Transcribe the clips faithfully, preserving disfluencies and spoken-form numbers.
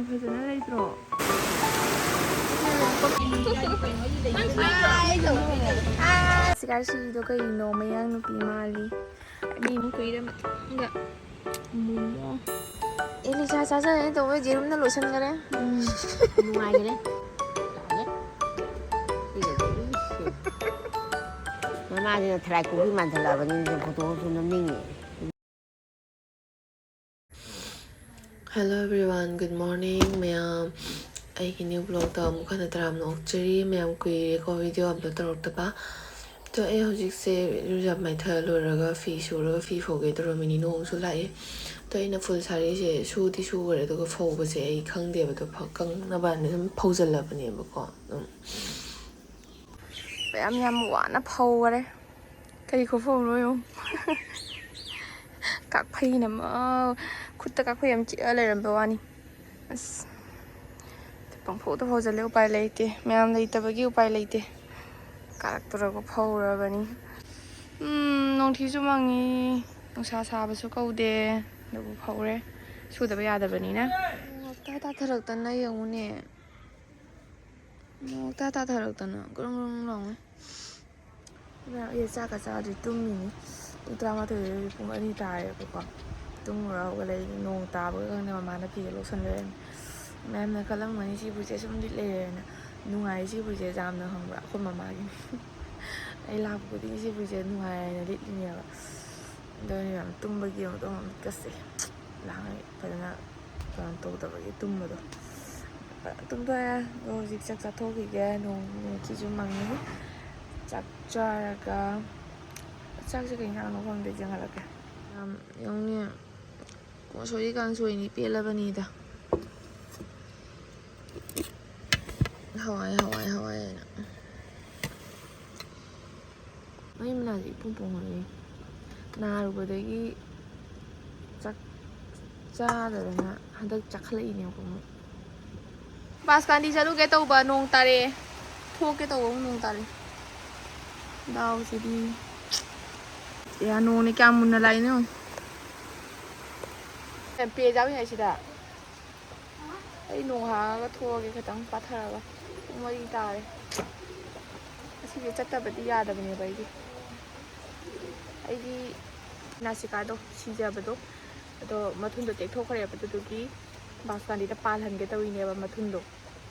ꯐꯖꯅ ꯂꯩꯇ꯭ꯔꯣ? ꯁꯤꯒꯥꯏꯁꯤꯗꯣ ꯀꯩꯅꯣ, ꯃꯌꯥꯡ ꯅꯨꯄꯤ ꯃꯥꯜꯂꯤ꯫ ꯑꯅꯤ ꯑꯃꯨꯛ ꯀꯨꯏꯔꯦ ꯃꯊꯪꯗ꯫ ꯃꯣꯃꯣ꯫ ꯑꯦ, ꯂꯤꯁꯥ ꯆꯥꯖꯔꯦ ꯇꯧꯕ ꯌꯦꯔꯨꯝꯅ ꯂꯣꯏꯁꯟꯈꯔꯦ꯫ ꯎꯝ, ꯅꯨꯡꯉꯥꯏꯈꯔꯦ꯫ ꯃꯃꯥꯁꯤꯅ ꯊꯔꯥꯏ ꯀꯣꯛꯄꯤ ꯃꯥꯟꯁꯤꯜꯂꯛꯑꯕꯅꯤꯅ ꯐꯣꯇꯣꯁꯨ ꯅꯝꯅꯤꯡꯉꯦ꯫ Hello everyone, good morning ꯃꯌꯥꯝ꯫ ꯑꯩꯒꯤ new vlogꯇ ꯑꯃꯨꯛ ꯍꯟꯅ ꯇꯔꯥꯝꯅ ꯑꯣꯛꯆꯔꯤ꯫ ꯃꯌꯥꯝ ꯀꯨꯏꯔꯦꯀꯣ video upload ꯇꯧꯔꯛꯇꯕ꯫ ꯑꯗꯣ ꯑꯩ ꯍꯧꯖꯤꯛꯁꯦ ꯏꯔꯨꯖ ꯃꯥꯏꯊ ꯂꯣꯏꯔꯒ ꯐꯤ ꯁꯨꯔꯒ ꯐꯤ ꯐꯧꯒꯦ ꯇꯧꯔꯝꯃꯤꯅꯤ, ꯅꯣꯡꯁꯨ ꯂꯥꯛꯑꯦ꯫ ꯑꯗꯣ ꯑꯩꯅ ꯐꯨꯜ ꯁꯥꯔꯤꯁꯦ ꯁꯨꯗꯤ ꯁꯨꯈ꯭ꯔꯦ, ꯑꯗꯨꯒ ꯐꯧꯕꯁꯦ ꯑꯩ ꯈꯪꯗꯦꯕ, ꯑꯗꯣ ꯐ-, ꯀꯪꯅꯕ ꯍꯥꯏꯅ ꯁꯨꯝ ꯐꯧꯖꯜꯂꯕꯅꯦꯕꯀꯣ꯫ ꯑꯗꯨꯝ ꯃꯌꯥꯝ ꯌꯥꯝ ꯋꯥꯅ ꯐꯧꯈꯔꯦ꯫ ꯀꯔꯤ ꯈꯨꯐꯧꯅꯣ ꯌꯦꯡꯉꯨ꯫ ꯀꯥꯛꯐꯩꯅ ꯃ-, ꯈꯨꯠꯇ ꯀꯥꯛꯐꯩ ꯌꯥꯝ ꯆꯤꯛꯑ ꯂꯩꯔꯝꯕ ꯋꯥꯅꯤ꯫ ꯑꯁ, ꯄꯪꯐꯧꯗ ꯐꯧꯖꯜꯂꯦ, ꯎꯄꯥꯏ ꯂꯩꯇꯦ, ꯃꯌꯥꯝ ꯂꯩꯇꯕꯒꯤ ꯎꯄꯥꯏ ꯂꯩꯇꯦ꯫ ꯀꯥꯔꯛꯇꯣꯔꯒ ꯐꯧꯔꯕꯅꯤ꯫ ꯎꯝ, ꯅꯣꯡꯊꯤꯁꯨ ꯃꯪꯉꯤ, ꯅꯨꯡꯁꯥ ꯁꯥꯕꯁꯨ ꯀꯧꯗꯦ, ꯑꯗꯨꯕꯨ ꯐꯧꯔꯦ, ꯁꯨꯗꯕ ꯌꯥꯗꯕꯅꯤꯅ꯫ ꯅꯣꯡ ꯍꯞꯇꯥ ꯇꯥꯊꯔꯛꯇꯅ ꯌꯦꯡꯉꯨꯅꯦ, ꯅꯣꯡ ꯍꯞꯇꯥ ꯇꯥꯊꯔꯛꯇꯅ ꯒ꯭ꯔꯨꯡ ꯒ꯭ꯔꯨꯡ ꯂꯥꯎꯉꯩ꯫ ꯑꯗꯨꯅ ꯑꯩ ꯆꯥꯛꯀ ꯆꯥꯗ꯭ꯔꯤ, ꯇꯨꯝꯃꯤꯅꯤ꯫ ꯄꯨꯡ ꯇꯔꯥꯃꯥꯊꯣꯏ, ꯄꯨꯡ ꯑꯅꯤ ꯇꯥꯔꯦꯕꯀꯣ꯫ ꯇꯨꯝꯃꯨꯔ ꯍꯧꯒꯠꯂꯛꯏ, ꯅꯣꯡ ꯇꯥꯕꯒ ꯈꯪꯗꯦ, ꯃꯃꯥꯅ ꯐꯤꯒ ꯂꯧꯁꯟ ꯂꯩꯔꯝꯃꯤ꯫ ꯃꯌꯥꯝꯅ ꯈꯜꯂꯝꯒꯅꯤ ꯁꯤ ꯐꯨꯔꯤꯠꯁꯦ ꯁꯨꯝ ꯂꯤꯠ ꯂꯩꯔꯦꯅ꯫ ꯅꯨꯡꯉꯥꯏ ꯁꯤ ꯐꯨꯔꯤꯠꯁꯦ ꯌꯥꯝꯅ, ꯈꯪꯕ꯭ꯔꯥ? ꯑꯩꯈꯣꯏ ꯃꯃꯥꯒꯤꯅꯤ꯫ ꯑꯩ ꯂꯥꯛꯄ ꯈꯨꯗꯤꯡꯒꯤ ꯁꯤ ꯐꯨꯔꯤꯠꯁꯦ ꯅꯨꯡꯉꯥꯏ ꯍꯥꯏꯅ ꯂꯤꯠꯂꯤꯅꯦꯕ꯫ ꯑꯗꯨꯅ ꯃꯌꯥꯝ ꯇꯨꯝꯕꯒꯤ ꯑꯃꯨꯛ ꯃꯤꯠꯀꯁꯦ ꯂꯥꯡꯉꯩ ꯐꯖꯅ ꯀꯩꯅꯣ ꯇꯧꯗꯕꯒꯤ ꯇꯨꯝꯕꯗꯣ꯫ ꯇꯨꯝꯊꯣꯛꯑꯦ꯫ ꯑꯗꯣ ꯍꯧꯖꯤꯛ ꯆꯥꯛ ꯆꯥꯊꯣꯛꯈꯤꯒꯦ꯫ ꯅꯣꯡ, ꯅꯣꯡꯊꯤꯁꯨ ꯃꯪꯉꯤ꯫ ꯆꯥꯛ ꯆꯥꯔꯒ, ꯆꯥꯛꯁꯦ ꯀꯩ ꯏꯟꯁꯥꯡꯅꯣ ꯈꯪꯗꯦ, ꯌꯦꯡꯍꯜꯂꯛꯀꯦ꯫ ꯌꯥꯝ ꯌꯥꯎꯅꯤ꯫ ꯃꯁꯣꯔꯤ ꯀꯥꯡꯁꯣꯏꯅꯤ, ꯄꯦꯜꯂꯕꯅꯤꯗ꯫ ꯍꯋꯥꯏ, ꯍꯋꯥꯏ, ꯍꯋꯥꯏ ꯍꯥꯏꯅ꯫ ꯃꯩ ꯃꯅꯥꯗꯤ ꯏꯄꯨꯡ ꯄꯨꯡꯉꯣꯏ꯫ ꯅꯥꯔꯨꯕꯗꯒꯤ ꯆꯥꯛ ꯆꯥꯗꯗꯅ ꯍꯟꯗꯛ ꯆꯥꯈꯠꯂꯛꯏꯅꯦꯕꯀꯣ ꯑꯃꯨꯛ꯫ ꯕꯥꯁꯀꯥꯟꯗꯤ ꯆꯠꯂꯨꯒꯦ ꯇꯧꯕ, ꯅꯣꯡ ꯇꯥꯔꯛꯑꯦ꯫ ꯊꯣꯛꯀꯦ ꯇꯧꯕ ꯑꯃꯨꯛ ꯅꯣꯡ ꯇꯥꯔꯛꯑꯦ꯫ ꯗꯥꯎꯁꯤꯗꯤ꯫ ꯌꯥ, ꯅꯣꯡꯅꯦ ꯀꯌꯥꯝ ꯃꯨꯟꯅ ꯂꯥꯛꯏꯅꯣ ꯌꯦꯡꯉꯣ꯫ ꯄꯦ ꯆꯥꯕ ꯌꯥꯏ ꯁꯤꯗ꯫ ꯑꯩ ꯅꯣꯡ ꯍꯥꯡꯉꯒ ꯊꯣꯛꯑꯒꯦ, ꯈꯤꯇꯪ ꯄꯥꯊꯔꯒ꯫ ꯄꯨꯡ ꯃꯔꯤ ꯇꯥꯔꯦ꯫ ꯉꯁꯤꯗꯤ ꯆꯠꯇꯕꯗꯤ ꯌꯥꯗꯕꯅꯦꯕ ꯑꯩꯒꯤ꯫ ꯑꯩꯒꯤ ꯅꯥꯁꯤꯀꯥꯗꯣ, ꯁꯤꯖꯕꯗꯣ, ꯑꯗꯣ ꯃꯊꯨꯟꯗꯣ ꯇꯦꯛꯊꯣꯛꯈ꯭ꯔꯦꯕ꯫ ꯑꯗꯨꯗꯨꯒꯤ ꯕꯥꯁꯀꯥꯟꯗꯤꯗ ꯄꯥꯜꯍꯟꯒꯦ ꯇꯧꯔꯤꯅꯦꯕ ꯃꯊꯨꯟꯗꯣ꯫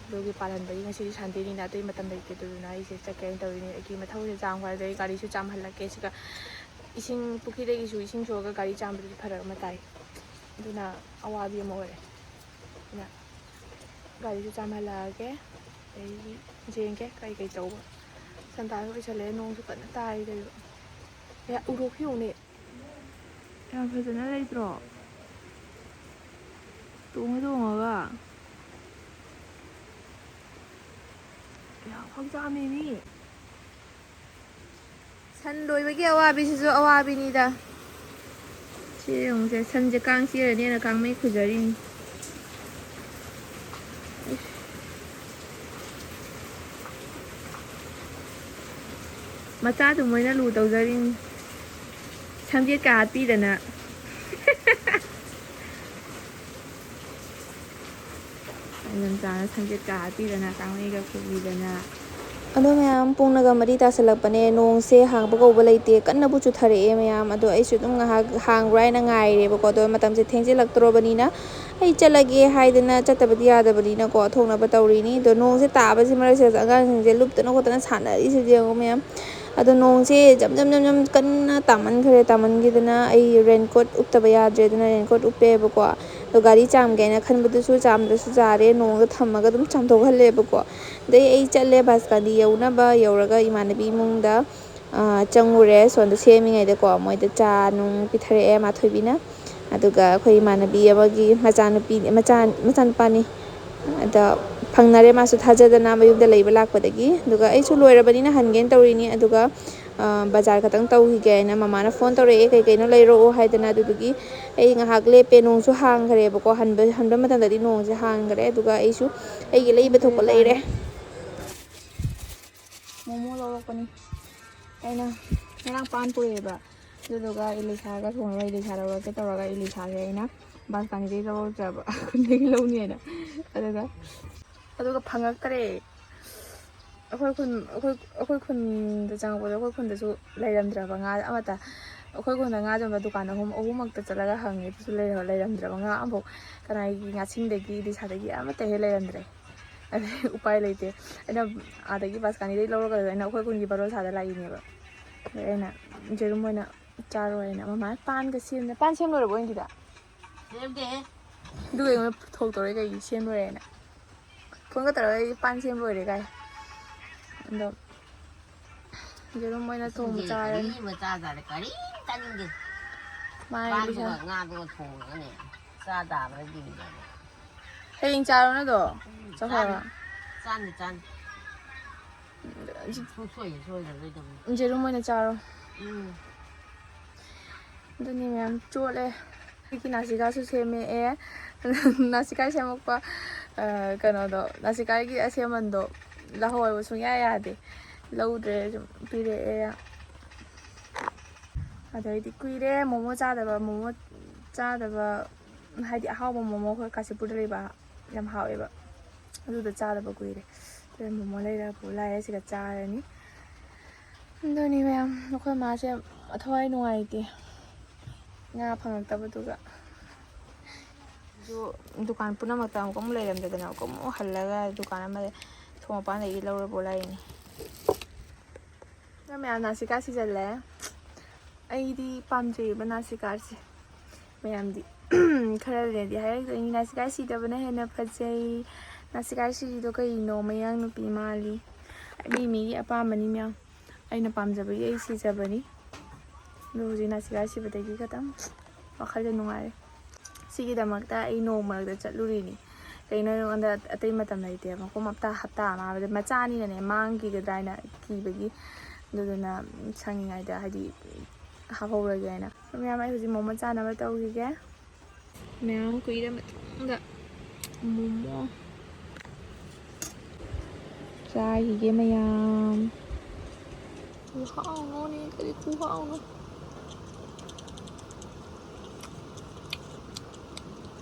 ꯑꯗꯨꯒꯤ ꯄꯥꯜꯍꯟꯕꯒꯤ ꯉꯁꯤꯗꯤ ꯁꯟꯗꯦꯅꯤꯅ ꯑꯇꯩ ꯃꯇꯝ ꯂꯩꯇꯦ, ꯑꯗꯨꯗꯨꯅ ꯑꯩꯁꯦ ꯆꯠꯀꯦꯅ ꯇꯧꯔꯤꯅꯦ꯫ ꯑꯩꯒꯤ ꯃꯊꯧꯁꯦ ꯆꯥꯝꯈ꯭ꯔꯗꯤ ꯑꯩ ꯒꯥꯔꯤꯁꯨ ꯆꯥꯝꯍꯜꯂꯛꯀꯦ꯫ ꯁꯤꯒ ꯏꯁꯤꯡ ꯄꯨꯈ꯭ꯔꯤꯗꯒꯤꯁꯨ ꯏꯁꯤꯡ ꯁꯣꯛꯑꯒ ꯒꯥꯔꯤ ꯆꯥꯝꯕꯗꯨꯗꯤ ꯐꯔꯛ ꯑꯃ ꯇꯥꯏ꯫ ꯑꯗꯨꯅ ꯑꯋꯥꯕꯤ ꯑꯃ ꯑꯣꯏꯔꯦ꯫ ꯑꯗꯨꯅ ꯒꯥꯔꯤꯁꯨ ꯆꯥꯝꯍꯜꯂꯛꯑꯒꯦ꯫ ꯑꯗꯩꯗꯤ ꯌꯦꯡꯒꯦ ꯀꯩ ꯀꯩ ꯇꯧꯕ꯫ ꯁꯟꯇꯥꯁꯨ ꯑꯣꯏꯁꯜꯂꯛꯑꯦ, ꯅꯣꯡꯁꯨ ꯀꯟꯅ ꯇꯥꯔꯤ ꯇꯧꯔꯤꯕ꯫ ꯑꯦ, ꯎꯔꯣꯛꯁꯤ ꯌꯦꯡꯉꯨꯅꯦ꯫ ꯌꯥꯝ ꯐꯖꯅ ꯂꯩꯇ꯭ꯔꯣ? ꯇꯣꯡꯉ ꯇꯣꯡꯉꯒ꯫ ꯑꯦ, ꯈꯪꯆꯥꯝꯅꯦ ꯃꯤ꯫ ꯁꯟ ꯂꯣꯏꯕꯒꯤ ꯑꯋꯥꯕꯤꯁꯤꯁꯨ ꯑꯋꯥꯕꯤꯅꯤꯗ꯫ ꯁꯤ ꯌꯦꯡꯉꯨꯁꯦ, ꯁꯟꯁꯦ ꯀꯥꯡ ꯆꯤꯛꯑꯅꯦꯅ ꯀꯥꯡꯃꯩ ꯈꯨꯖꯔꯤꯅꯤ꯫ ꯃꯆꯥꯗꯨ ꯃꯣꯏꯅ ꯂꯨ ꯇꯧꯖꯔꯤꯅꯤ꯫ ꯁꯝꯖꯦꯠꯀ ꯍꯥꯠꯄꯤꯗꯅ꯫ ꯑꯩ ꯂꯝꯆꯥꯅ ꯁꯝꯖꯦꯠꯀ ꯍꯥꯠꯄꯤꯗꯅ, ꯀꯥꯡꯃꯩꯒ ꯈꯨꯕꯤꯗꯅ꯫ ꯑꯗꯣ ꯃꯌꯥꯝ, ꯄꯨꯡꯅꯒ ꯃꯔꯤ ꯇꯥꯁꯜꯂꯛꯄꯅꯦ, ꯅꯣꯡꯁꯦ ꯍꯥꯡꯕ ꯀꯧꯕ ꯂꯩꯇꯦ, ꯀꯟꯅꯕꯨ ꯆꯨꯊꯔꯛꯑꯦ ꯃꯌꯥꯝ꯫ ꯑꯗꯣ ꯑꯩꯁꯨ ꯑꯗꯨꯝ ꯉꯥꯏꯍꯥꯛ ꯍꯥꯡꯕ꯭ꯔꯥ ꯍꯥꯏꯅ ꯉꯥꯏꯔꯦꯕꯀꯣ꯫ ꯑꯗꯣ ꯃꯇꯝꯁꯦ ꯊꯦꯡꯖꯤꯜꯂꯛꯇ꯭ꯔꯣꯕꯅꯤꯅ ꯑꯩ ꯆꯠꯂꯒꯦ ꯍꯥꯏꯗꯅ ꯆꯠꯇꯕꯗꯤ ꯌꯥꯗꯕꯅꯤꯅꯀꯣ, ꯊꯣꯛꯅꯕ ꯇꯧꯔꯤꯅꯤ꯫ ꯑꯗꯣ ꯅꯣꯡꯁꯦ ꯇꯥꯕꯁꯤ ꯃꯔꯛꯁꯤꯗ ꯑꯉꯥꯡꯁꯤꯡꯁꯦ ꯂꯨꯞꯇꯅ ꯈꯣꯠꯇꯅ ꯁꯥꯟꯅꯔꯤꯁꯤꯗꯤ ꯌꯦꯡꯉꯣ ꯃꯌꯥꯝ꯫ ꯑꯗꯣ ꯅꯣꯡꯁꯦ ꯖꯝ ꯖꯝ ꯖꯝ ꯖꯝ ꯀꯟꯅ ꯇꯥꯃꯟꯈ꯭ꯔꯦ꯫ ꯇꯥꯃꯟꯈꯤꯗꯅ ꯑꯩ ꯔꯦꯟꯀꯣꯠ ꯎꯞꯇꯕ ꯌꯥꯗ꯭ꯔꯦ, ꯑꯗꯨꯅ ꯔꯦꯟꯀꯣꯠ ꯎꯞꯄꯦꯕꯀꯣ꯫ ꯑꯗꯣ ꯒꯥꯔꯤ ꯆꯥꯝꯒꯦ ꯍꯥꯏꯅ ꯈꯟꯕꯗꯨꯁꯨ ꯆꯥꯝꯗ꯭ꯔꯁꯨ ꯌꯥꯔꯦ, ꯅꯣꯡꯗ ꯊꯝꯃꯒ ꯑꯗꯨꯝ ꯆꯥꯝꯊꯣꯛꯍꯜꯂꯦꯕꯀꯣ꯫ ꯑꯗꯩ ꯑꯩ ꯆꯠꯂꯦ ꯕꯥꯁꯀꯥꯟꯗꯤ ꯌꯧꯅꯕ꯫ ꯌꯧꯔꯒ ꯏꯃꯥꯟꯅꯕꯤ ꯏꯃꯨꯡꯗ, ꯑ, ꯆꯪꯉꯨꯔꯦ꯫ ꯁꯣꯝꯗ ꯁꯦꯝꯃꯤꯉꯩꯗꯀꯣ ꯃꯣꯏꯗ ꯆꯥ ꯅꯨꯡ ꯄꯤꯊꯔꯛꯑꯦ ꯃꯥꯊꯣꯏꯕꯤꯅ꯫ ꯑꯗꯨꯒ ꯑꯩꯈꯣꯏ ꯏꯃꯥꯟꯅꯕꯤ ꯑꯃꯒꯤ ꯃꯆꯥꯅꯨꯄꯤ, ꯃꯆꯥ-, ꯃꯆꯥꯅꯨꯄꯥꯅꯤ꯫ ꯑꯗ ꯐꯪꯅꯔꯦ ꯃꯥꯁꯨ ꯊꯥꯖꯗꯅ ꯃꯌꯨꯝꯗ ꯂꯩꯕ ꯂꯥꯛꯄꯗꯒꯤ꯫ ꯑꯗꯨꯒ ꯑꯩꯁꯨ ꯂꯣꯏꯔꯕꯅꯤꯅ ꯍꯟꯒꯦꯅ ꯇꯧꯔꯤꯅꯤ꯫ ꯑꯗꯨꯒ, ꯑ, ꯕꯖꯥꯔ ꯈꯛꯇꯪ ꯇꯧꯈꯤꯒꯦ ꯍꯥꯏꯅ ꯃꯃꯥꯅ ꯐꯣꯟ ꯇꯧꯔꯛꯑꯦ, "ꯀꯩ ꯀꯩꯅꯣ ꯂꯩꯔꯛꯑꯣ" ꯍꯥꯏꯗꯅ꯫ ꯑꯗꯨꯗꯨꯒꯤ ꯑꯩ ꯉꯥꯏꯍꯥꯛ ꯂꯦꯞꯄꯦ꯫ ꯅꯣꯡꯁꯨ ꯍꯥꯡꯈ꯭ꯔꯦꯕꯀꯣ꯫ ꯍꯟꯕ, ꯍꯟꯕ ꯃꯇꯝꯗꯗꯤ ꯅꯣꯡꯁꯦ ꯍꯥꯡꯈ꯭ꯔꯦ꯫ ꯑꯗꯨꯒ ꯑꯩꯁꯨ ꯑꯩꯒꯤ ꯂꯩꯕ ꯊꯣꯛꯄ ꯂꯩꯔꯦ꯫ ꯃꯣꯃꯣ ꯂꯧꯔꯛꯄꯅꯤ꯫ ꯑꯩꯅ ꯉꯔꯥꯡ ꯄꯥꯟ ꯄꯨꯔꯛꯑꯦꯕ꯫ ꯑꯗꯨꯗꯨꯒ ꯏꯂꯤꯁꯥꯒ ꯊꯣꯡꯉꯒ ꯏꯂꯤꯁꯥ ꯂꯧꯔꯒꯦ ꯇꯧꯔꯒ ꯏꯂꯤꯁꯥꯁꯦ ꯑꯩꯅ ꯕꯥꯁꯀꯥꯅꯤꯗꯩ ꯂꯧꯔꯛꯇ꯭ꯔꯕ, ꯈꯨꯟꯗꯒꯤ ꯂꯧꯅꯤ ꯍꯥꯏꯅ꯫ ꯑꯗꯨꯒ ꯑꯗꯨꯒ ꯐꯪꯉꯛꯇ꯭ꯔꯦ꯫ ꯑꯩꯈꯣꯏ ꯈꯨꯟ ꯑꯩꯈꯣꯏ ꯑꯩꯈꯣꯏ ꯈꯨꯟꯗ ꯆꯪꯉꯛꯄꯗ ꯑꯩꯈꯣꯏ ꯈꯨꯟꯗꯁꯨ ꯂꯩꯔꯝꯗ꯭ꯔꯕ ꯉꯥ ꯑꯃꯠꯇ꯫ ꯑꯩꯈꯣꯏ ꯈꯨꯟꯗ ꯉꯥ ꯌꯣꯟꯕ ꯗꯨꯀꯥꯟ ꯑꯍꯨꯝ ꯑꯍꯨꯝꯃꯛꯇ ꯆꯠꯂꯒ ꯍꯪꯉꯦ, ꯑꯗꯨꯁꯨ ꯂꯩꯔ- ꯂꯩꯔꯝꯗ꯭ꯔꯕ ꯉꯥ ꯑꯃꯐꯥꯎ꯫ ꯀꯅꯥꯒꯤ ꯉꯥꯁꯤꯡꯗꯒꯤ ꯏꯂꯤꯁꯥꯗꯒꯤ ꯑꯃꯠꯇ ꯍꯦꯛ ꯂꯩꯔꯝꯗ꯭ꯔꯦ꯫ ꯑꯗꯩ ꯎꯄꯥꯏ ꯂꯩꯇꯦ꯫ ꯑꯩꯅ ꯑꯥꯗꯒꯤ ꯕꯥꯁꯀꯥꯅꯤꯗꯩ ꯂꯧꯔꯒ ꯑꯩꯅ ꯑꯩꯈꯣꯏ ꯈꯨꯟꯒꯤ ꯕꯥꯔꯣ ꯁꯥꯗ ꯂꯥꯛꯏꯅꯦꯕ꯫ ꯑꯗꯩ ꯑꯩꯅ ꯌꯦꯔꯨꯝ ꯑꯣꯏꯅ ꯆꯥꯔꯣꯏꯅ ꯃꯃꯥꯅ ꯄꯥꯟꯒ ꯁꯦꯝꯅ ꯄꯥꯟ ꯁꯦꯝ ꯂꯣꯏꯔꯕꯣ ꯑꯩꯒꯤꯗ? ꯁꯦꯝꯗꯦꯍꯦ꯫ ꯑꯗꯨꯒ ꯑꯩꯉꯣꯟꯗ ꯊꯣꯛ ꯇꯧꯔꯦ ꯀꯩꯒꯤ ꯁꯦꯝ ꯂꯣꯏꯔꯦꯅ꯫ ꯐꯣꯟꯒ ꯇꯧꯔꯒ ꯑꯩ ꯄꯥꯟ ꯁꯦꯝ ꯂꯣꯏꯔꯦ ꯀꯥꯏ꯫ ꯑꯗꯣ ꯌꯦꯔꯨꯝ ꯑꯣꯏꯅ ꯊꯣꯡꯕ ꯁꯤꯡꯖꯨ ꯆꯥꯔꯅꯤ꯫ ꯀꯔꯤ ꯑꯃ ꯆꯥꯖꯥꯠꯂꯦ? ꯀꯔꯤꯝ ꯆꯥꯅꯤꯡꯗꯦ꯫ ꯃꯥꯅꯦ, ꯄꯥꯟꯗꯨꯒ ꯂꯤꯁꯥ꯫ ꯉꯥꯗꯨꯒ ꯊꯣꯡꯉꯒꯅꯦ ꯆꯥ ꯇꯥꯕ꯭ꯔꯥ ꯌꯦꯡꯒꯦ꯫ ꯍꯌꯦꯡ ꯆꯥꯔꯣ ꯅꯗꯣ? ꯎꯝ, ꯆꯥꯈ꯭ꯔꯕ? ꯆꯥꯅꯤ꯫ ꯆꯥꯅꯤ, ꯆꯥꯅꯤ꯫ ꯁꯨꯡꯁꯣꯏ ꯍꯦꯛ ꯁꯣꯏꯔꯔꯣꯏꯗꯕꯅꯤ꯫ ꯌꯦꯔꯨꯝ ꯑꯣꯏꯅ ꯆꯥꯔꯣ꯫ ꯎꯝ꯫ ꯑꯗꯨꯅꯤ ꯃꯌꯥꯝ ꯆꯣꯠꯂꯦ꯫ ꯑꯩꯒꯤ ꯅꯥꯁꯤꯀꯥꯁꯨ ꯁꯦꯝꯃꯛꯑꯦ꯫ ꯅꯥꯁꯤꯀꯥ ꯁꯦꯝꯃꯛꯄ, ꯑ, ꯀꯩꯅꯣꯗꯣ, ꯅꯥꯁꯤꯀꯥꯒꯤ ꯑꯁꯦꯝꯃꯟꯗꯣ ꯂꯧꯍꯧꯋꯦꯕ ꯁꯨꯡꯌꯥ ꯌꯥꯗꯦ꯫ ꯂꯧꯗ꯭ꯔꯦ, ꯑꯗꯨꯝ ꯄꯤꯔꯛꯑꯦ꯫ ꯑꯗꯩꯗꯤ ꯀꯨꯏꯔꯦ ꯃꯣꯃꯣ ꯆꯥꯗꯕ, ꯃꯣꯃꯣ ꯆꯥꯗꯕ, ꯍꯥꯏꯗꯤ ꯑꯍꯥꯎꯕ ꯃꯣꯃꯣ ꯑꯩꯈꯣꯏ ꯀꯥꯁꯤꯄꯨꯔꯗ ꯂꯩꯕ ꯌꯥꯝ ꯍꯥꯎꯋꯦꯕ꯫ ꯑꯗꯨꯗ ꯆꯥꯗꯕ ꯀꯨꯏꯔꯦ꯫ ꯑꯗꯨꯅ ꯃꯣꯃꯣ ꯂꯩꯔꯒ ꯄꯨ ꯂꯥꯛꯑꯦ, ꯁꯤꯒ ꯆꯥꯔꯅꯤ꯫ ꯑꯗꯨꯅꯤ ꯃꯌꯥꯝ, ꯑꯩꯈꯣꯏ ꯃꯥꯁꯦ ꯊꯋꯥꯏ ꯅꯨꯡꯉꯥꯏꯇꯦ, ꯉꯥ ꯐꯪꯉꯛꯇꯕꯗꯨꯒ꯫ ꯑꯗꯨ ꯗꯨꯀꯥꯟ ꯄꯨꯝꯅꯃꯛꯇ ꯑꯃꯨꯛꯀ ꯑꯃꯨꯛ ꯂꯩꯔꯝꯗꯗꯅ ꯑꯃꯨꯛꯀ ꯑꯃꯨꯛ ꯍꯜꯂꯒ ꯗꯨꯀꯥꯟ ꯑꯃꯗ ꯊꯣꯡ ꯃꯄꯥꯟꯗꯒꯤ ꯂꯧꯔ ꯄꯨ ꯂꯥꯛꯏꯅꯤ꯫ ꯃꯌꯥꯝ ꯅꯥꯁꯤꯀꯥ ꯁꯤꯖꯜꯂꯦ꯫ ꯑꯩꯗꯤ ꯄꯥꯝꯖꯩꯌꯦꯕ ꯅꯥꯁꯤꯀꯥꯁꯦ꯫ ꯃꯌꯥꯝꯗꯤ ꯈꯔꯅꯗꯤ ꯍꯥꯏꯔꯛꯇꯣꯏꯅꯤ, "ꯅꯥꯁꯤꯀꯥ ꯁꯤꯗꯕꯅ ꯍꯦꯟꯅ ꯐꯖꯩ, ꯅꯥꯁꯤꯀꯥ ꯁꯤꯔꯤꯗꯣ ꯀꯩꯅꯣ, ꯃꯌꯥꯡ ꯅꯨꯄꯤ ꯃꯥꯜꯂꯤ"꯫ ꯃꯤ ꯃꯤꯒꯤ ꯑꯄꯥꯝꯕꯅꯤ ꯃꯌꯥꯝ꯫ ꯑꯩꯅ ꯄꯥꯝꯖꯕꯒꯤ ꯑꯩ ꯁꯤꯖꯕꯅꯤ꯫ ꯑꯗꯣ ꯍꯧꯖꯤꯛ ꯅꯥꯁꯤꯀꯥ ꯁꯤꯕꯗꯒꯤ ꯈꯇꯪ ꯋꯥꯈꯜꯁꯦ ꯅꯨꯡꯉꯥꯏꯔꯦ꯫ ꯁꯤꯒꯤꯗꯃꯛꯇ ꯑꯩ ꯅꯣꯡ ꯃꯔꯛꯇ ꯆꯠꯂꯨꯔꯤꯅꯤ꯫ ꯀꯩꯅꯣ ꯑꯩꯉꯣꯟꯗ ꯑꯇꯩ ꯃꯇꯝ ꯂꯩꯇꯦ꯫ ꯃꯈꯣꯡ ꯍꯞꯇꯥ, ꯍꯞꯇꯥ ꯑꯃ ꯍꯥꯏꯕꯗ ꯃꯆꯥꯅꯤꯅꯅꯦ ꯃꯥꯡꯈꯤꯒꯗ꯭ꯔꯥ ꯍꯥꯏꯅ ꯀꯤꯕꯒꯤ꯫ ꯑꯗꯨꯗꯨꯅ ꯁꯪꯉꯤꯉꯩꯗ ꯍꯥꯏꯗꯤ ꯍꯥꯞꯍꯧꯔꯒꯦ ꯍꯥꯏꯅ꯫ ꯃꯌꯥꯝ, ꯑꯩ ꯍꯧꯖꯤꯛ ꯃꯣꯃꯣ ꯆꯥꯅꯕ ꯇꯧꯈꯤꯒꯦ꯫ ꯃꯌꯥꯝ ꯀꯨꯏꯔ ꯃꯇꯨꯡꯗ ꯃꯣꯃꯣ ꯆꯥꯈꯤꯒꯦ ꯃꯌꯥꯝ꯫ ꯈꯨꯍꯥꯎꯅꯣꯅꯦ, ꯀꯔꯤ ꯈꯨꯍꯥꯎꯅꯣ꯫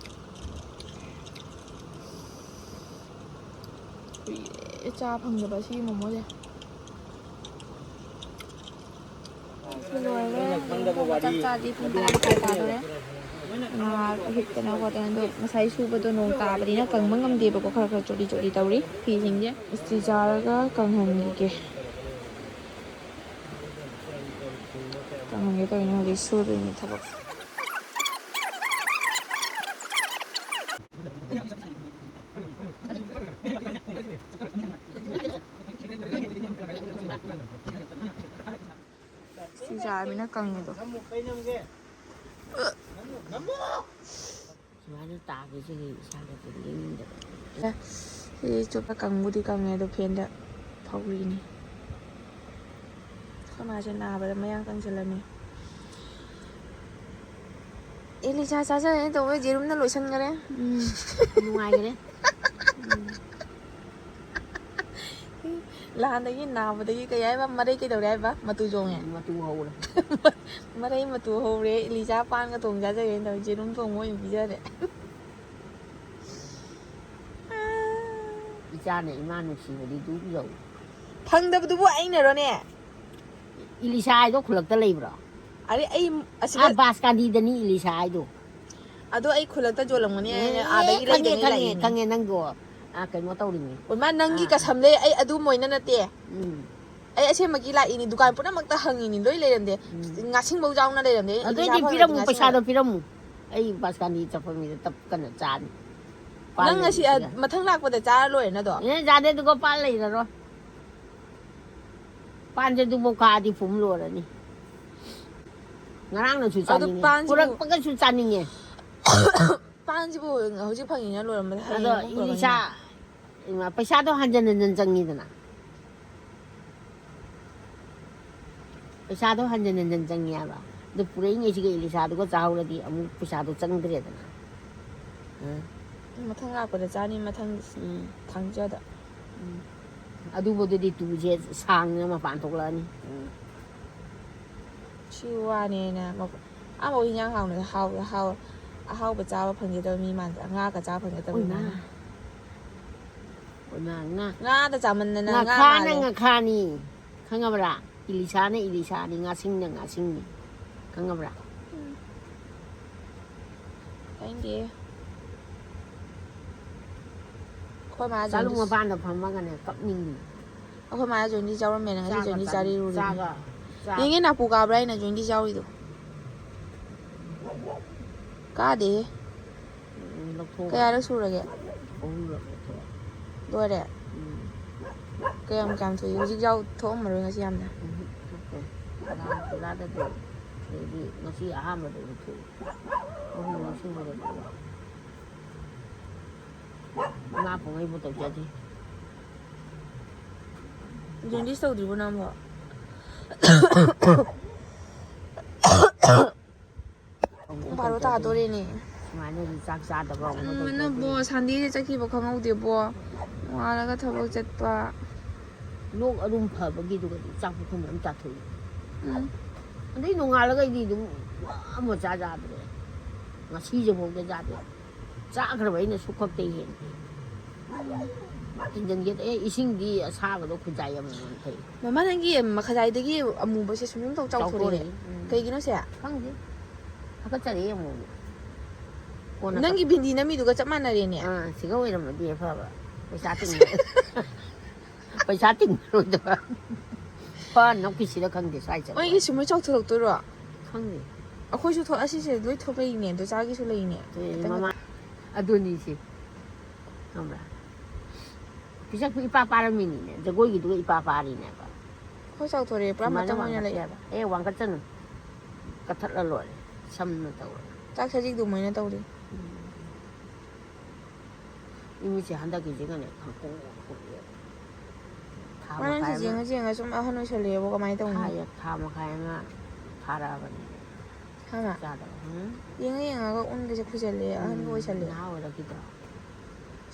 ꯑꯦ, ꯆꯥ ꯐꯪꯗꯕ ꯑꯁꯤꯒꯤ ꯃꯣꯃꯣꯁꯦ꯫ ꯂꯣꯏꯔꯦ꯫ ꯆꯥꯛ ꯆꯥꯗꯤ ꯄꯨꯡ ꯇꯔꯥ ꯃꯈꯥꯏ ꯇꯥꯗꯣꯔꯦ꯫ ꯉꯥꯏꯍꯥꯛ ꯍꯤꯞꯇꯅ ꯈꯣꯠꯇꯅ꯫ ꯑꯗꯣ ꯉꯁꯥꯏ ꯁꯨꯕꯗꯣ ꯅꯣꯡ ꯇꯥꯕꯅꯤꯅ ꯀꯪꯕ ꯉꯝꯗꯦꯕꯀꯣ꯫ ꯈꯔ ꯈꯔ ꯆꯣꯠꯂꯤ ꯆꯣꯠꯂꯤ ꯇꯧꯔꯤ ꯐꯤꯁꯤꯡꯁꯦ꯫ ꯏꯁꯇ꯭ꯔꯤ ꯆꯥꯔꯒ ꯀꯪꯍꯟꯈꯤꯒꯦ꯫ ꯀꯪꯍꯟꯒꯦ ꯇꯧꯔꯤꯅꯦ ꯍꯧꯖꯤꯛ ꯁꯨꯗꯣꯏꯅꯦ ꯊꯕꯛꯁꯦ꯫ ꯁꯤ ꯆꯥꯔꯃꯤꯅ ꯀꯪꯉꯤꯗꯣ꯫ ꯁꯨꯃꯥꯏꯅ ꯇꯥꯕꯁꯦ ꯏꯁꯥꯗꯗꯤ ꯂꯦꯡꯅꯤꯡꯗꯕ꯫ ꯁꯤ ꯆꯨꯞꯄ ꯀꯪꯕꯨꯗꯤ ꯀꯪꯉꯦ ꯑꯗꯣ ꯐꯦꯟꯗ ꯐꯧꯔꯤꯅꯤ꯫ ꯑꯩꯈꯣꯏ ꯃꯥꯁꯦ ꯅꯥꯕꯗ ꯃꯌꯥꯡ ꯀꯪꯁꯤꯜꯂꯝꯃꯤ꯫ ꯑꯦꯂꯤꯁꯥ ꯆꯥꯖꯔꯦ ꯇꯧꯕ ꯌꯦꯔꯨꯝꯅ ꯂꯣꯏꯁꯤꯟꯈꯔꯦ꯫ ꯎꯝ, ꯅꯨꯡꯉꯥꯏꯈꯔꯦ꯫ ꯎꯝ꯫ ꯅꯍꯥꯟꯗꯒꯤ ꯅꯥꯕꯗꯒꯤ ꯀꯩ ꯍꯥꯏꯕ, ꯃꯔꯩ ꯀꯩꯗꯧꯔꯦ ꯍꯥꯏꯕ? ꯃꯇꯨ ꯆꯣꯡꯉꯦ꯫ ꯃꯇꯨ ꯍꯧꯔꯦ꯫ ꯃꯔꯩ ꯃꯇꯨ ꯍꯧꯔꯦ꯫ ꯏꯂꯤꯖꯥ ꯄꯥꯟꯒ ꯊꯣꯡ ꯆꯥꯖꯒꯦꯅ ꯇꯧꯔꯤ꯫ ꯌꯦꯔꯨꯝ ꯊꯣꯡꯕ ꯑꯣꯏꯅ ꯄꯤꯖꯔꯦ꯫ ꯏꯆꯥꯅ ꯏꯃꯥ ꯅꯨꯡꯁꯤꯕꯗꯤ ꯗꯨꯕꯨ ꯌꯧꯏ꯫ ꯐꯪꯗꯕꯗꯨꯕꯨ ꯑꯩꯅꯔꯣꯅꯦ? ꯏꯂꯤꯁꯥ ꯍꯥꯏꯗꯣ ꯈꯨꯜꯂꯛꯇ ꯂꯩꯕ꯭ꯔꯣ? ꯑꯔꯦ, ꯑꯩ ꯑꯁꯤꯗ ꯑꯥ, ꯕꯥꯁꯀꯥꯟꯗꯤꯗꯅꯤ ꯏꯂꯤꯁꯥ ꯍꯥꯏꯗꯣ꯫ ꯑꯗꯣ ꯑꯩ ꯈꯨꯜꯂꯛꯇ ꯌꯣꯜꯂꯝꯒꯅꯤ ꯍꯥꯏꯅ ꯑꯦ, ꯑꯥꯗꯒꯤ ꯈꯪꯉꯦ, ꯂꯩꯗꯉꯩ ꯈꯪꯉꯦ, ꯂꯥꯛꯏꯅꯦ꯫ ꯈꯪꯉꯦ, ꯅꯪꯗꯣ, ꯑꯥ, ꯀꯩꯅꯣ ꯇꯧꯔꯤꯅꯤ꯫ ꯑꯣꯏꯃꯥ, ꯅꯪꯒꯤ ꯑꯥ. ꯀꯁꯝꯂꯦ, ꯑꯩ ꯑꯗꯨꯝ ꯑꯣꯏꯅ ꯅꯠꯇꯦ꯫ ꯎꯝ. ꯑꯩ ꯑꯁꯦꯡꯕꯒꯤ ꯂꯥꯛꯏꯅꯤ, ꯗꯨꯀꯥꯟ ꯄꯨꯝꯅꯃꯛꯇ ꯍꯪꯉꯤꯅꯤ, ꯂꯣꯏ ꯂꯩꯔꯝꯗꯦ꯫ ꯎꯝ. ꯉꯥꯁꯤꯡꯐꯧ ꯌꯥꯎꯅ ꯂꯩꯔꯝꯗꯦ꯫ ꯑꯩ ꯏꯂꯤꯁꯥ ꯑꯗꯨꯑꯣꯏꯗꯤ ꯐꯪꯉꯗꯤ ꯄꯤꯔꯝꯃꯨ, ꯉꯥꯁꯤꯡ ꯄꯩꯁꯥꯗꯣ ꯂꯩꯔꯝꯗꯦ꯫ ꯄꯤꯔꯝꯃꯨ꯫ ꯑꯩ ꯕꯥꯁꯀꯥꯟꯗꯤ ꯆꯠꯐꯝ ꯃꯤꯗ ꯇꯞ ꯀꯟꯅ ꯆꯥꯅꯤ꯫ ꯄꯥꯟ ꯅꯪ ꯉꯁꯤ, ꯑ, ꯂꯩꯕꯁꯤꯒ꯫ ꯃꯊꯪ ꯂꯥꯛꯄꯗ ꯆꯥꯔ ꯂꯣꯏꯔꯦꯅ ꯑꯗꯣ꯫ ꯑꯦ, ꯌꯥꯗꯦ, ꯑꯗꯨꯒ ꯄꯥꯟ ꯂꯩꯔꯔꯣꯏ꯫ ꯄꯥꯟꯁꯦ ꯑꯗꯨꯐꯥꯎ ꯀꯥꯗꯤ ꯐꯨꯝ ꯂꯣꯏꯔꯅꯤ꯫ ꯉꯔꯥꯡꯅꯁꯨ ꯑꯗꯨ ꯆꯥꯅꯤꯡꯉꯦ꯫ ꯄꯥꯟꯁꯤꯕꯨ ꯄꯨꯔꯛꯄꯒꯁꯨ ꯆꯥꯅꯤꯡꯉꯦ꯫ ꯄꯥꯟꯁꯤꯕꯨ ꯍꯧꯖꯤꯛ ꯐꯪꯉꯤꯅ ꯂꯣꯏꯔꯝꯕꯗ ꯑꯗꯣ ꯍꯌꯦꯡ ꯑꯃꯨꯛ ꯄꯨꯔꯛꯀꯅꯤ꯫ ꯏꯂꯤꯁꯥ, ꯏꯃꯥ, ꯄꯩꯁꯥꯗꯣ ꯍꯟꯖꯟ ꯍꯟꯖꯟ ꯆꯪꯉꯤꯗꯅ꯫ ꯄꯩꯁꯥꯗꯣ ꯍꯟꯖꯟ ꯍꯟꯖꯟ ꯆꯪꯉꯦ ꯍꯥꯏꯕ꯫ ꯑꯗꯨ ꯄꯨꯔꯛꯏꯉꯩꯁꯤꯒ ꯏꯂꯤꯁꯥꯗꯨꯒ ꯆꯥꯍꯧꯔꯗꯤ ꯑꯃꯨꯛ ꯄꯩꯁꯥꯗꯣ ꯆꯪꯗ꯭ꯔꯦꯗꯅ꯫ ꯎꯝ. ꯃꯊꯪ ꯂꯥꯛꯄꯗ ꯆꯥꯅꯤ, ꯃꯊꯪ ꯎꯝ. ꯊꯥꯡꯖꯗ꯫ ꯎꯝ. ꯑꯗꯨꯕꯨꯗꯨꯗꯤ ꯇꯨꯁꯦ ꯁꯥꯡꯅ ꯃꯄꯥꯟ ꯊꯣꯛꯂꯛꯑꯅꯤ꯫ ꯎꯝ. ꯁꯤ ꯋꯥꯅꯦꯅ ꯃ-, ꯑꯥ ꯃꯧ ꯍꯤꯟꯖꯥꯡ ꯍꯥꯎꯅ ꯍꯥꯎ-, ꯍꯥꯎ-, ꯑꯍꯥꯎꯕ ꯆꯥꯕ ꯐꯪꯖꯗꯕ ꯃꯤ ꯃꯥꯟꯗ꯭ꯔꯥ? ꯉꯥꯒ ꯆꯥꯕ ꯐꯪꯖꯗꯕ ꯃꯤ ꯑꯣꯏꯃꯥ. ꯃꯥꯟꯗ꯭ꯔꯥ? ꯉꯥ, ꯉꯥ꯫ ꯉꯥꯗ ꯆꯥꯃꯟꯗꯅ ꯉꯥ ꯉꯥꯈꯥꯅ ꯃꯥꯜꯂꯦ꯫ ꯉꯥꯈꯥꯅꯤ꯫ ꯈꯪꯉꯕ꯭ꯔꯥ? ꯏꯂꯤꯁꯥꯅ ꯏꯂꯤꯁꯥꯅꯤ, ꯉꯥꯁꯤꯡꯅ ꯉꯥꯁꯤꯡꯅꯤ꯫ ꯈꯪꯉꯕ꯭ꯔꯥ? ꯈꯪꯗꯦ꯫ ꯑꯩꯈꯣꯏ ꯃꯥ ꯆꯥꯂꯨ ꯖꯣꯟꯗꯤꯁ ꯃꯄꯥꯟꯗ ꯐꯝꯃꯒꯅꯦ ꯀꯞꯅꯤꯡꯉꯤ꯫ ꯑꯩꯈꯣꯏ ꯃꯥ ꯖꯣꯟꯗꯤꯁ ꯌꯥꯎꯔꯝꯃꯦꯅ ꯉꯁꯤ ꯆꯥꯒ ꯖꯣꯟꯗꯤꯁ ꯆꯥꯅꯤ-, ꯆꯥꯔꯤꯔꯨꯔꯤꯅꯦ꯫ ꯆꯥꯒ ꯆꯥ-, ꯌꯦꯡꯉꯦ ꯅꯥꯄꯨ ꯀꯥꯕ꯭ꯔꯥ ꯍꯥꯏꯅ ꯖꯣꯟꯗꯤꯁ ꯌꯥꯎꯔꯤꯗꯣ꯫ ꯀꯥꯗꯦꯍꯦ꯫ ꯎꯝ, ꯂꯧꯊꯣꯛꯑꯣ꯫ ꯀꯌꯥꯔꯛ ꯁꯨꯔꯒꯦ? ꯑꯍꯨꯝꯂꯛ ꯂꯧꯊꯣꯛꯑꯣ꯫ ꯂꯣꯏꯔꯦ꯫ ꯎꯝ, ꯀꯌꯥꯝ ꯀꯌꯥꯝ ꯊꯣꯛꯏ? ꯍꯧꯖꯤꯛ ꯌꯥꯎ ꯊꯣꯛꯑꯝꯃꯔꯣꯏ ꯉꯁꯤ ꯌꯥꯝꯅ꯫ ꯎꯝ, ꯊꯣꯛꯇꯦ꯫ ꯉꯔꯥꯡ ꯆꯨꯔꯥꯗꯗꯤ, ꯑꯗꯩꯗꯤ ꯉꯁꯤ ꯑꯍꯥꯟꯕꯗ ꯂꯧꯊꯣꯛꯑꯦ꯫ ꯑꯍꯨꯝꯂꯛ ꯁꯨꯕꯗ ꯊꯣꯛꯑꯦ꯫ ꯏꯃꯥ ꯄꯨꯡꯉꯩꯕꯨ ꯇꯧꯖꯗꯦ꯫ ꯖꯣꯟꯗꯤꯁ ꯇꯧꯗ꯭ꯔꯤꯕꯣ ꯅꯪꯕꯣ? ꯄꯨꯡ ꯕꯥꯔꯣ ꯇꯥꯗꯣꯔꯦꯅꯦ꯫ ꯁꯨꯃꯥꯏꯅꯗꯤ ꯆꯥꯛ ꯆꯥꯗꯕ ꯑꯃꯨꯛ ꯅꯪꯅꯕꯣ ꯁꯟꯗꯦꯁꯦ ꯆꯠꯈꯤꯕ ꯈꯪꯍꯧꯗꯦꯕꯣ꯫ ꯅꯣꯡꯉꯥꯜꯂꯒ ꯊꯕꯛ ꯆꯠꯄ꯫ ꯂꯣꯛ ꯑꯗꯨꯝ ꯐꯕꯒꯤꯗꯨꯒꯗꯤ ꯆꯥꯛ ꯄꯨꯈꯝ ꯑꯃ ꯆꯥꯊꯣꯛꯏ꯫ ꯎꯝ꯫ ꯑꯗꯩ ꯅꯣꯡꯉꯥꯜꯂꯒ ꯑꯩꯗꯤ ꯑꯗꯨꯝ ꯑꯃ ꯆꯥ ꯆꯥꯗ꯭ꯔꯦ꯫ ꯉꯁꯤꯁꯦ ꯐꯥꯎꯗ ꯆꯥꯗꯦ꯫ ꯆꯥꯈ꯭ꯔꯕ ꯑꯩꯅ ꯁꯨꯛꯈꯛꯇ ꯍꯦꯟꯗꯦ꯫ ꯍꯦꯟꯖꯟꯒꯦ ꯑꯦ ꯏꯁꯤꯡꯗꯤ ꯑꯁꯥꯕꯗꯣ ꯈꯨꯖꯥꯏ ꯑꯃꯃꯝ ꯊꯛꯏ꯫ ꯃꯃꯥ ꯅꯪꯒꯤ ꯃꯈꯖꯥꯏꯗꯒꯤ ꯑꯃꯨꯕꯁꯦ ꯁꯨꯝ ꯁꯨꯝ ꯇꯧ ꯆꯥꯎꯊꯣꯔꯛꯑꯦ꯫ ꯆꯥꯎꯊꯣꯔꯛꯑꯦ꯫ ꯎꯝ꯫ ꯀꯩꯒꯤꯅꯣ ꯁꯦ? ꯈꯪꯗꯦ꯫ ꯍꯥꯀꯠꯆꯔꯛꯑꯦ ꯑꯃꯨꯛ꯫ ꯀꯣꯟꯅ ꯅꯪꯒꯤ ꯕꯤꯟꯗꯤ ꯅꯝꯃꯤꯗꯨꯒ ꯆꯞ ꯃꯥꯟꯅꯔꯦꯅꯦ꯫ ꯑꯥ, ꯁꯤꯒ ꯑꯣꯏꯔꯝꯃꯗꯤ ꯐꯕ꯫ ꯄꯩꯁꯥ ꯇꯤꯡꯉ-, ꯄꯩꯁꯥ ꯇꯤꯡꯉꯔꯣꯏꯗꯕ꯫ ꯐ ꯅꯞꯈꯤꯁꯤꯔ ꯈꯪꯗꯦ ꯁ꯭ꯋꯥꯏ ꯆꯠꯂ꯫ ꯃꯣꯏꯒꯤ ꯁꯨꯃꯥꯏꯅ ꯆꯥꯎꯊꯣꯔꯛꯇꯣꯏꯔꯣ? ꯈꯪꯗꯦ꯫ ꯑꯩꯈꯣꯏꯁꯨ ꯊꯣꯛ-, ꯑꯁꯤꯁꯦ ꯂꯣꯏ ꯊꯣꯛꯂꯛꯏꯅꯦ, ꯑꯗꯣ ꯆꯥꯒꯤꯁꯨ ꯂꯩꯅꯦ꯫ ꯑꯗꯨꯅꯤ ꯈꯤꯇꯪ ꯃꯃꯥ-, ꯈꯤꯇꯪ꯫ ꯑꯗꯨꯅꯤꯁꯦ꯫ ꯈꯪꯕ꯭ꯔꯥ? ꯄꯤꯁꯛꯇꯨ ꯏꯄꯥ ꯄꯥꯔꯝꯃꯤꯅꯤꯅꯦ꯫ ꯖꯒꯣꯏꯒꯤꯗꯨꯒ ꯏꯄꯥ ꯄꯥꯔꯤꯅꯦꯕ꯫ ꯑꯩꯈꯣꯏ ꯆꯥꯎꯊꯣꯔꯛꯑꯦ, ꯄꯨꯔꯥ ꯁꯨꯃꯥꯏꯅ ꯃꯇꯝ ꯑꯣꯏꯅ ꯂꯩ꯫ ꯋꯥꯡꯈꯠꯆꯦꯕ꯫ ꯑꯦ, ꯋꯥꯡꯈꯠꯆꯅꯨ꯫ ꯀꯠꯊꯠꯂ ꯂꯣꯏꯔꯦ꯫ ꯁꯝꯅ ꯇꯧꯔꯦ꯫ ꯆꯥꯛ ꯁꯖꯤꯛ ꯑꯗꯨꯃꯥꯏꯅ ꯇꯧꯔꯤ꯫ ꯏꯃꯤꯠꯁꯦ ꯍꯟꯗꯛꯀꯤꯁꯤꯒꯅꯦ ꯈꯪꯀꯣꯛ ꯀꯣꯛꯑꯦ꯫ ꯊꯥ ꯃꯥ ꯅꯪꯁꯦ ꯃꯈꯥꯏ ꯑꯃ, ꯌꯦꯡꯉ ꯌꯦꯡꯉ ꯁꯨꯝ ꯑꯍꯟ ꯑꯣꯏꯁꯜꯂꯛꯑꯦꯕꯣ, ꯀꯃꯥꯏꯅ ꯇꯧꯅꯤ? ꯊꯥ, ꯊꯥ ꯃꯈꯥꯏ ꯑꯃ ꯐꯥꯔꯛꯑꯕꯅꯤ꯫ ꯍꯥ, ꯃꯥ? ꯆꯥꯗꯕ꯫ ꯎꯝ꯫ ꯌꯦꯡꯉ ꯌꯦꯡꯉꯒ ꯎꯟꯒꯁꯦ ꯈꯨꯏꯖꯜꯂꯦ, ꯑꯍꯟꯒ ꯎꯝ, ꯑꯣꯏꯁꯜꯂꯦ꯫ ꯅꯍꯥ ꯑꯣꯏꯔꯛꯈꯤꯗ꯭ꯔꯣ?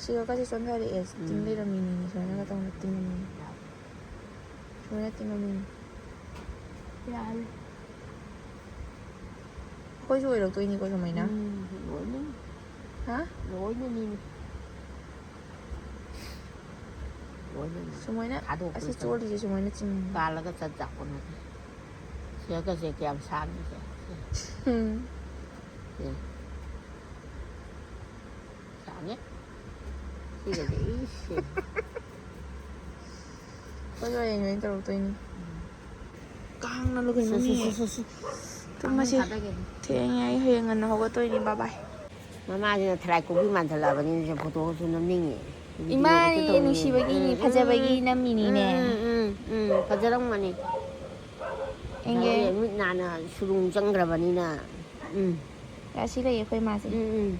ꯁꯤꯒꯀꯁꯦ ꯆꯣꯟꯊꯔꯛꯑꯦ, ꯇꯤꯡ ꯎꯝ꯫ ꯂꯩꯔꯝꯃꯤꯅꯤꯅꯦ, ꯁꯨꯃꯥꯏꯅꯒ ꯇꯧꯅ ꯇꯤꯡꯉꯝꯃꯤꯅꯦ꯫ ꯁꯨꯃꯥꯏꯅ ꯇꯤꯡꯉꯝꯃꯤꯅꯦ꯫ ꯌꯥꯔꯦ꯫ ꯑꯩꯈꯣꯏꯁꯨ ꯑꯣꯏꯔꯛꯇꯣꯏꯅꯤꯀꯣ ꯁꯨꯃꯥꯏꯅ꯫ ꯎꯝ, ꯂꯣꯏꯅ꯫ ꯍꯥ? ꯂꯣꯏꯅꯅꯤ꯫ ꯁꯨꯃꯥꯏꯅ ꯊꯥꯗꯣꯛꯄ ꯑꯁꯤ ꯅꯠꯇꯕ꯫ ꯆꯣꯠꯂꯤꯁꯦ ꯁꯨꯃꯥꯏꯅ ꯆꯤꯡ꯫ ꯀꯥꯜꯂꯒ ꯆꯠ ꯆꯥꯛꯄ ꯅꯠꯇꯦ꯫ ꯁꯤꯒꯁꯦ ꯀꯌꯥꯝ ꯁꯥꯡꯉꯤꯁꯦ꯫ ꯎꯝ꯫ ꯁꯦ꯫ ꯁꯥꯡꯉꯦ꯫ ꯁꯤꯒꯁꯦ ꯏꯁ꯫ ꯑꯩꯈꯣꯏꯁꯨ ꯍꯌꯦꯡ ꯂꯣꯏ ꯇꯧꯔꯛꯇꯣꯏꯅꯤ꯫ ꯀꯥꯡꯅ ꯂꯣꯏ ꯁꯤ, ꯁꯤ, ꯀꯩꯅꯣꯅꯦ꯫ ꯁꯤ, ꯁꯤ, ꯁꯤ꯫ ꯇꯨꯝꯃꯁꯤ꯫ ꯀꯥꯡ ꯊꯥꯗꯒꯦ꯫ ꯊꯦꯡꯉꯦ, ꯑꯩ ꯍꯌꯦꯡ ꯉꯟꯅ ꯍꯧꯒꯠꯇꯣꯏꯅꯤ꯫ ꯕꯥꯏ ꯕꯥꯏ꯫ ꯃꯃꯥꯁꯤꯅ ꯊꯔꯥꯏ ꯀꯣꯛꯄꯤ ꯃꯥꯟꯁꯤꯜꯂꯛꯑꯕꯅꯤꯅ ꯐꯣꯇꯣꯁꯨ ꯅꯝꯅꯤꯡꯉꯦ꯫ ꯚꯤꯗꯤꯑꯣ ꯏꯃꯥꯅꯦ, ꯈꯛꯇ ꯇꯧꯅꯤꯡꯉꯦ꯫ ꯅꯨꯡꯁꯤꯕꯒꯤꯅꯤ, ꯎꯝ, ꯐꯖꯕꯒꯤ ꯎꯝ, ꯅꯝꯃꯤꯅꯤꯅꯦ꯫ ꯎꯝ, ꯎꯝ, ꯎꯝ, ꯐꯖꯔꯝꯒꯅꯤ꯫ ꯌꯦꯡꯒꯦ꯫ ꯉꯁꯥꯏꯒꯤ ꯃꯤꯠ ꯅꯥꯅ ꯁꯨꯔꯨꯡ ꯆꯪꯈ꯭ꯔꯕꯅꯤꯅ꯫ ꯎꯝ꯫ ꯔꯥꯁꯤ ꯂꯩꯌꯦ ꯑꯩꯈꯣꯏ ꯃꯥꯁꯦ꯫ ꯎꯝ, ꯎꯝ꯫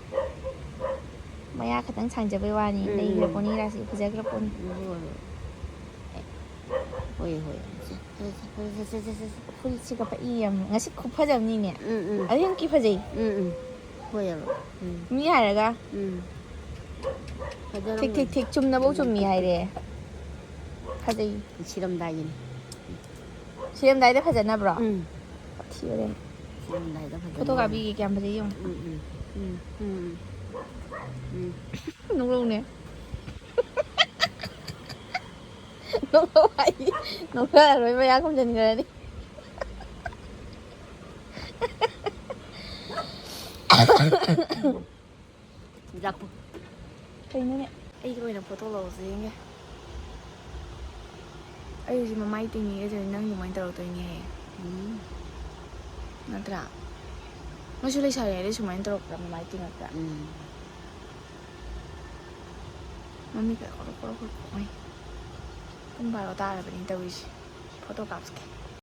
ꯃꯌꯥ ꯈꯛꯇꯪ ꯁꯥꯡꯖꯕꯩ ꯋꯥꯅꯤ, ꯎꯝ, ꯎꯝ꯫ ꯂꯩꯈ꯭ꯔ ꯄꯣꯠꯅꯤ, ꯔꯥꯁꯤ ꯐꯖꯈ꯭ꯔ ꯄꯣꯠꯅꯤ꯫ ꯎꯝ, ꯍꯣꯏ, ꯍꯣꯏ꯫ ꯍꯣꯏ, ꯍꯣꯏ꯫ ꯁꯦ, ꯁꯦ, ꯁꯦ, ꯁꯦ꯫ ꯐꯨꯔꯤꯠꯁꯤꯒ ꯄꯛꯏ ꯌꯥꯝ꯫ ꯉꯁꯤ ꯈꯨꯐꯖ ꯑꯃꯅꯤꯅꯦ꯫ ꯎꯝ, ꯎꯝ꯫ ꯑꯗꯨ ꯌꯥꯝ ꯀꯤ ꯐꯖꯩ꯫ ꯎꯝ, ꯎꯝ꯫ ꯍꯣꯏ, ꯌꯥꯕ꯫ ꯎꯝ꯫ ꯃꯤ ꯍꯥꯏꯔꯒ꯫ ꯎꯝ꯫ ꯊꯤꯛ, ꯊꯤꯛ, ꯊꯤꯛ꯫ ꯆꯨꯝꯅꯐꯧ ꯆꯨꯝꯃꯤ ꯍꯥꯏꯔꯦ꯫ ꯐꯖꯩ꯫ ꯁꯤꯔꯝꯗꯥꯏꯒꯤꯅꯤ꯫ ꯁꯤꯔꯝꯗꯥꯏꯗ ꯐꯖꯅꯕ꯭ꯔꯣ? ꯎꯝ꯫ ꯊꯤꯕꯅꯦ꯫ ꯁꯤꯔꯝꯗꯥꯏꯗ ꯐꯖꯅ꯫ ꯐꯣꯇꯣ ꯀꯥꯞꯄꯤꯒꯦ, ꯀꯌꯥꯝ ꯐꯖꯩ ꯌꯦꯡꯉꯣ꯫ ꯎꯝ, ꯎꯝ, ꯎꯝ, ꯎꯝ, ꯎꯝ꯫ ꯅꯣꯛꯂꯛꯎꯅꯦ꯫ ꯅꯣꯛꯂꯛꯑꯣ ꯍꯥꯏꯗꯤ ꯅꯣꯛꯂꯛꯑꯔꯣꯏ, ꯃꯌꯥ ꯈꯨꯝꯖꯤꯟꯈ꯭ꯔꯅꯤ꯫ ꯀꯩꯅꯣꯅꯦ? ꯑꯩꯒꯤ ꯑꯣꯏꯅ ꯐꯣꯇꯣ ꯂꯧꯔꯁꯦ ꯌꯦꯡꯒꯦ꯫ ꯑꯩ ꯍꯧꯖꯤꯛ ꯃꯃꯥꯏ ꯇꯤꯡꯉꯤꯒꯦ ꯇꯧꯔꯤ, ꯅꯪ ꯑꯗꯨꯃꯥꯏꯅ ꯇꯧꯔꯛꯇꯣꯏꯅꯦ꯫ ꯎꯝ꯫ ꯅꯠꯇ꯭ꯔꯥ? ꯅꯣꯏꯁꯨ ꯂꯩꯁꯥꯔꯤꯉꯩꯗ ꯁꯨꯃꯥꯏꯅ ꯇꯧꯔꯛꯄ꯭ꯔꯥ, ꯃꯃꯥꯏ ꯇꯤꯡꯉꯛꯄ꯭ꯔꯥ? ꯎꯝ꯫ ꯃꯃꯤꯠꯀ ꯀꯣꯔꯣ ꯀꯣꯔꯣ ꯀꯣꯔꯣ ꯈꯣꯡꯉꯩ꯫ ꯄꯨꯡ ꯕꯥꯔꯣ ꯇꯥꯔꯕꯅꯤ ꯇꯧꯔꯤꯁꯦ꯫ ꯐꯣꯇꯣ ꯀꯥꯞꯁꯤꯒꯦ꯫